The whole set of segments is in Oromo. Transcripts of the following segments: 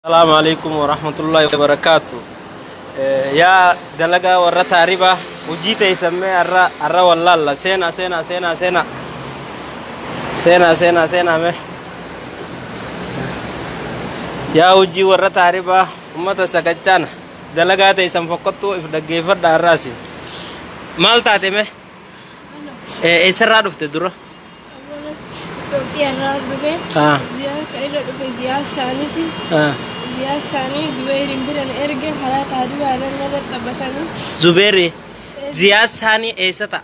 Asalaamu alaikum warahmatullahi wabarakaatu. Yaa dalagaa warra taaribaa hojii teeysammee har'a har'a wallaalla seenaa seenaa seenaa seenaa seenaa seenaa seenaa mee yaa hojii warra taaribaa ummata sakachaana dalagaa teeysan fokkottuu if dhaggeeffadha har'aasin maal taate mee eessarraa dhufte dura? Itoophiyaarraa dhufe. Ziyaa kan irra dhufe ziyaa isaaniiti. Ziyaa isaanii Zubeeriin bira na erge karaa taaribaa irra narra taphatanii. Zubeeri ziyaa isaanii eessa ta'a?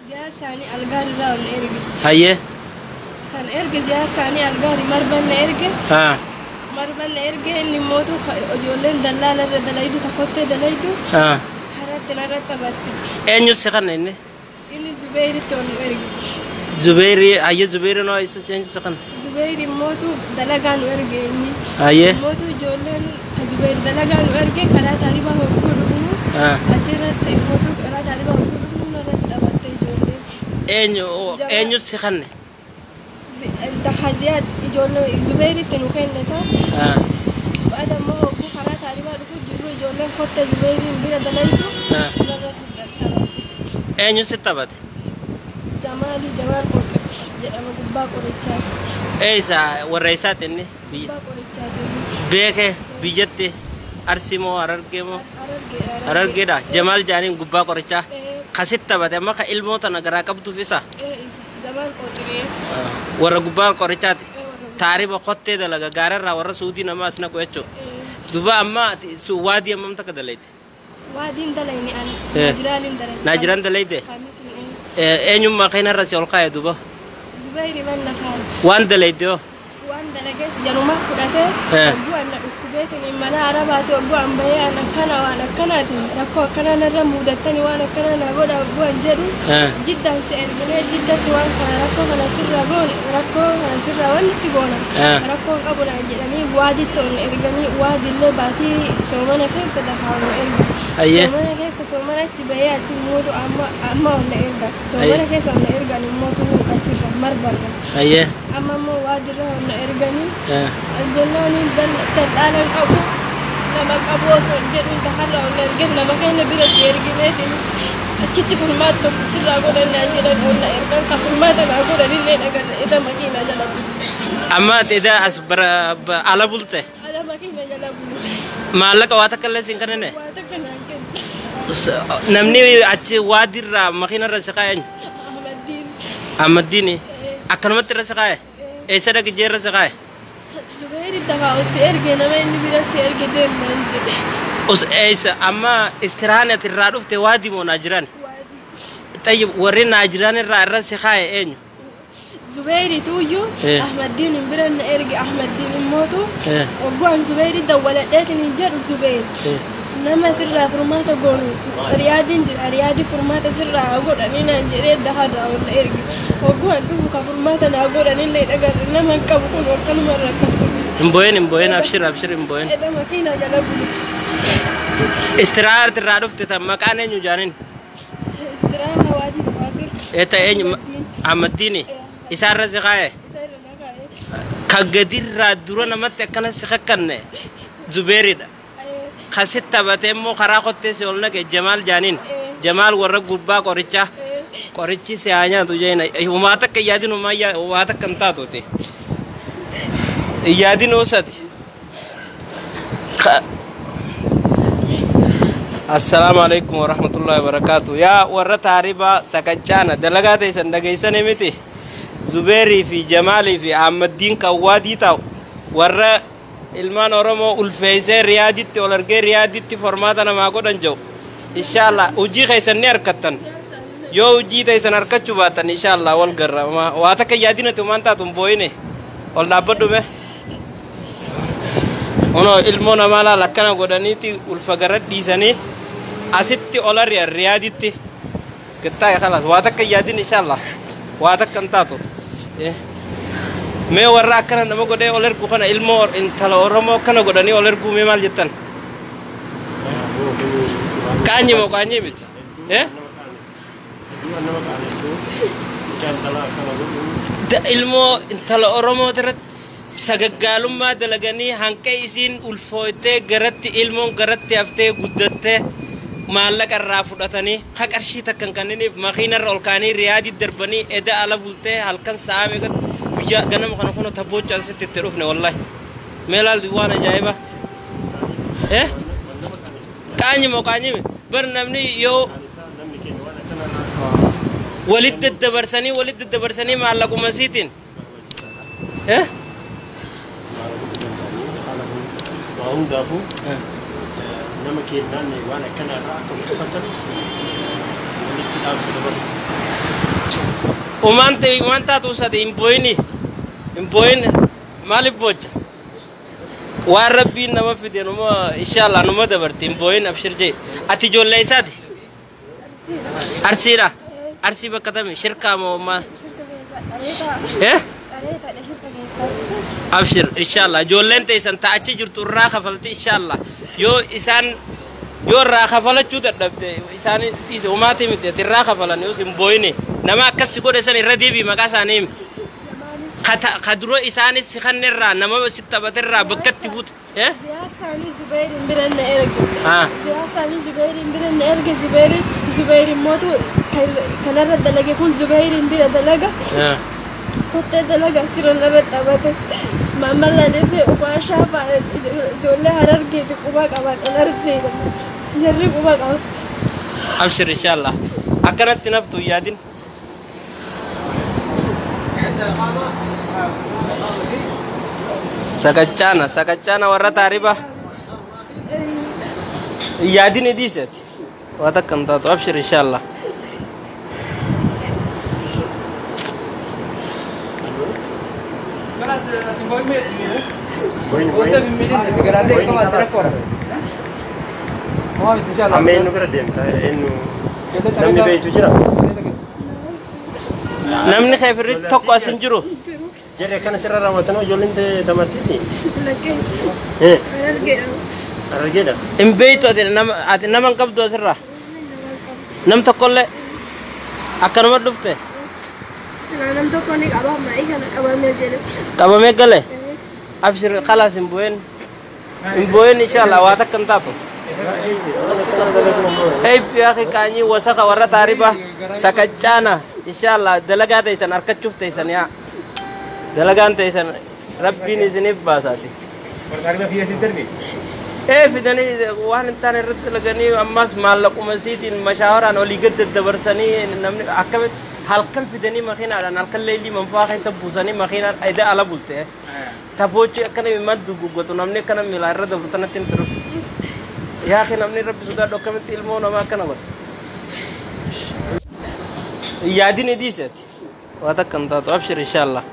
Ziyaa isaanii Algaar irraa ol na erge. Hayyee. Kan erge ziyaa isaanii Algaari marban na erge. Marban na erge inni immoo ijoolleen dallaala irra dalaydu tokkottee dalaydu karatti narra taphatte. Eenyu si kana inni? Inni Zubeeritti ol nu erge. Zubeeri hayyee Zubeeri noo isa eenyu si kana? Zubeeri immootu dalagaa nu erge inni. Hayyee. Immootu ijoolleen Zubeer dalagaa nu erge karaa taaribaa hogguu dhufnu. Achirratti immootu karaa taaribaa hogguu dhufnu narratti taphatte ijoolleen. Eenyu eenyu si kanne? Dahaziyaa ijoollee Zubeeritti nu kenne isa. Baada immoo hogguu karaa taaribaa dhufu jirru ijoolleen kotte Zubeeriin bira dalaytu narratti taphatte. Eenyu si taphate? Jamaali Jamaal Qoxe jedhama gubbaa qorichaa. Eessa warra eessaati inni? Biyya. Gubbaa qorichaa. Beeke biyyatti Arsii moo Harargee moo? Harargeedha. Harargeedha. Jamaal jaaniin gubbaa qorichaa. Kasitti taphate amma ka ilmoo tana garaa qabduuf isa. Isa Jamaal Qoxiree. Warra gubbaa qorichaati. Taariba kottee dalaga gaararraa warra Suudii namaa as naqu jechuudha. Duuba amma waadii ammam takka dalayte? Waadiin dalayni an. Naajiraaliin dalayne. Naajiraan dalayte? Kamisin. Eenyummaa keenarra si ol kaa'e duuba? Zubeeri manna kaa'e. Waan dalayte hoo? Waan dalagees jaruma fudhatee hogguu an na dhukkubeetiin mana arabaati hogguu an bahee an akkana waan akkanaati rakkoo akkanaa narra muudattani waan akkanaa na godha hogguu an jedhu jiddaan si erginee jiddatti waan kana rakkoo kana sirraa goone rakkoo kana sirraa waan itti goona rakkoon qabu naan jedhanii waaditti ol na erganii waadillee baatii soomana keessa dakaa ol na erga. Soomana keessa soomana achi bahee achi mootu amma amma ol na erga. Soomana keessa ol na ergan immootu achirra marbarra. Amma immoo waadirra ol na erganii jennaaniin daldaalan qabu nama qabu osoo hin jedhuun takarra ol na ergeef nama keenya bira si ergineetiin achitti furmaata tokko sirraa godhannaa jedhan ol na ergan ka furmaata naa godhanillee dhagarre eda makiina jala bulu. Amma ati eda as bara ala bulte? Ala makiina jala bulu. Maallaqa waa takka illee siin kennine? Waa takka naan kenne. Namni achi waadirraa makiinarra si kaa'e eenyu? Ahmaddiin. Ahmaddiini? Akkanumatti irra si kaa'e? Eessa dhaqi jee irra si kaa'e? Zubeeri dafaa ol si erge nama inni bira si erge deemnaan jedhe. Us eessa amma istirahaan ati irraa dhufte waadii moo Naajiraan? Waadii. Tayyib warri Naajiraan irraa irra si kaa'e eenyu? Zubeeri tuuyyuu Ahmaddiin hin bira na erge Ahmaddiin immootu hogguu an Zubeeri dawwaladheetiin hin jedhu Zubeeri. Nama sirraa furmaata goonu riyaadiin jira riyaadii furmaata sirraa godhanii naan jedhee daharraa ol na erge. Hogguu an dhufu ka furmaata naa godhanillee dhagarre nama hin qabu kun akkanuma rakkatu. Hin boo'in hin boo'in abshir abshir hin boo'in. Edha makiinaa jala bulu. Istirahaa irraa dhufte tan maqaan eenyu jaaniin? Istirahaa waadii Tafaasir. Eta eenyu Ahmaddiini isaarra si kaa'e? Isa irra na kaa'e. Ka gadirraa dura namatti akkana si kakkanne Zubeeridha. Kasitti taphatee immoo karaa kottee si ol naqe Jamaal jaaniin. Jamaal warra gubbaa qorichaa. Qorichi si haa nyaatu jeena. Waa takka yaadin waa takka hin taatuuti. Yaadin oosati. Assalaamu alaikum warahmatullahi wabarakatuh. Yaa warra taaribaa sakachaana dalagaa teessan dhageessanii miti. Zubeerii fi Jamaalii fi Ahmaddiin kan waadii ta'u warra ilmaan Oromoo ulfeessee Riyaaditti ol argee Riyaaditti formaata namaa godhan jiru. Inshaallah hojii keessan ni harkattan. Yoo hojii teessan harkachuu baattan inshaallah wal garra. Waa takka yaadinati waan taatu hin boo'ine. Ol dhaabbadhu mee. Kunoo ilmoo namaa laala akkana godhaniiti ulfa gara dhiisanii asitti ol ari'an Riyaaditti. Gattaa'e kalaas waa takka yaadin inshaallah waa takka hin taatu. Mee warra akkana nama godhee ol ergu kana ilmoo intala Oromoo akkana godhanii ol erguu mee maal jettan? Qaanyi moo qaanyii miti? Ilmoo intala Oromoo irratti Sagaggaalummaa dalaganii hanqa isiin ulfooytee garatti ilmoon garatti haftee guddattee maallaqa irraa fudhatanii ha qarshii takka hin kenniniif makiinarra ol kaanii Riyaadii darbanii eda ala bultee halkan sa'aa meeqa guyyaa ganama kana kun tabboocha asitti itti dhufne wallahi. Mee laal waan ajaa'iba. Qaanyi moo qaanyimi bar namni yoo walitti daddabarsanii maallaquma isiitiin. Waa hundaafuu nama kennaan waan akkanarraa akka uffatan walitti dhaamsa dabarsu. Umaan taatu sadi hin booyini. Hin booyin maaliif boocha? Waan rabbiin nama fide numa inshallah numa dabarti hin booyin abshir jee. Ati ijoollee isaati? Arsiidha. Arsii bakka tami shirkaa moo maal? Abshir inshallah ijoolleen teessan ta'achi jirtu irraa kafalti inshallah yoo isaan yoo irraa kafalachuu dadhabde isaan dhiise umaatii miti ati irraa kafalan yoo hin booyine nama akkas si godhe san irra deebii maqaa isaanii himi. Ka dura isaanis si kannerraa nama si taphaterraa bakka itti buutu. Siyaasaanii Zubairin bira na erge. Siyaasaanii Zubairin bira na erge Zubairin Zubairin mootu kanarra dalage kun Zubairin bira dalaga. Kottee dalagaa jiran irra dhaabate. Maammalaanis ubaa shaafaa ijoollee Harargeeti qubaa qaban Arsiidha. Jarri quba qaba. Abshir inshallah. Akkanatti naftu yaadin. Sakaccaana sakaccaana warra taariba. Yaadin dhiiseeti. Waa takka hin taatu abshir inshallah. Amma eenyu bira deemta? Eenyu namni beeytu jira? Namni keefirri tokko as hin jiru. Jedhe akkana sirra raawwatan ijoolleen tamarsiiti? Harargeedha. Hin beeytu ati nama hin qabdu asirraa. Nam tokkollee akkanuma dhufte. Silaa nam tokko ni qaba maa'ii kana qabamee jedhe. Qabamee gale. Abshir khalaas hin bu'een. Hin bu'een inshallah waa takka hin taatu. Eebbi akhi qaanyii wasaqa warra taariba sakaccaana inshallah dalagaa teessan harkachuuf teessan yaa. Dalagaan teessan rabbiin isiniif baasaati. Fidanii waan hin taane irratti dalaganii ammas maallaquma isiitiin mashaawaraan olii gad daddabarsanii namni akkamitti halkan fidanii makiinaadhaan halkan leellii manfaa keessa buusanii makiinaan eda ala bulte. Tapoochi akkana maddu guggatu namni akkana miilaa irra dabru tanatti hin dhuftu. Yaa akhi namni rabbi sodaadhu akkamitti ilmoo namaa akkana godha. Yaadin dhiiseeti. Waa takka hin taatu abshir inshallah.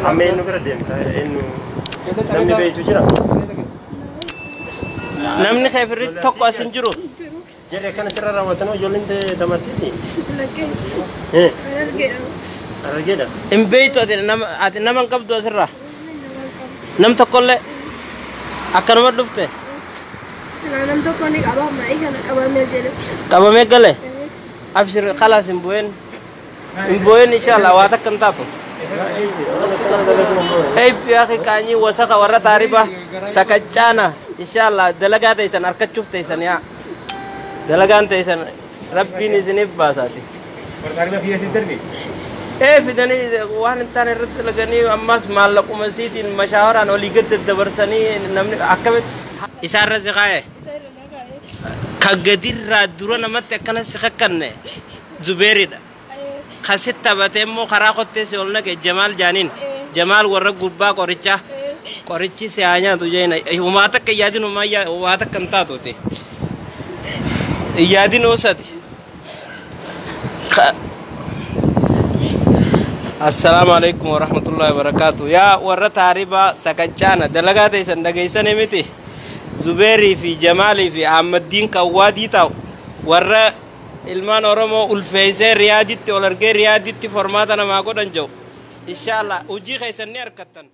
Amma eenyu bira deemta? Eenyu namni beeytu jira? Namni keefirri tokko as hin jiru. Jedhe akkana sirra raawwatan ijoolleen tamarsiiti? Harargeedha. Hin beeytu ati nama hin qabdu asirraa. Nam tokkollee akkanuma dhufte. Silaa nam tokko ni qaba maa'ii kana qabamee jedhe. Qabamee gale. Abshir khalaas hin bu'een. Hin bu'een inshallah waa takka hin taatu. Eebbi akhi qaanyii wasaqa warra taariba sakaccaana inshallah dalagaa teessan harkachuuf teessan yaa. Dalagaan teessan rabbiin isiniif baasaati. Fidanii waan hin taane irratti dalaganii ammas maallaquma isiitiin mashaawaraan olii gad daddabarsanii namni akkamitti isaarra si kaa'e. Ka gadirraa dura namatti akkana si kakkanne Zubeeridha. Kasi taphatee immoo karaa kottee si ol naqe Jamaal jaaniin. Jamaal warra gubbaa qorichaa. Qorichi si haa nyaatu jeena. Waa takka yaadin waa takka hin taatuuti. Yaadin oosati. Assalaamu alaikum warahmatullahi wabarakatuh. Yaa warra taaribaa sakaccaana dalagaa teessan dhageessanii miti. Zubeerii fi Jamaalii fi Ahmaddiin Kawwaadii ta'u warra ilmaan Oromoo ulfeessee Riyaaditti ol argee Riyaaditti formaata namaa godhan jiru. Inshallah hojii keessan ni harkattan.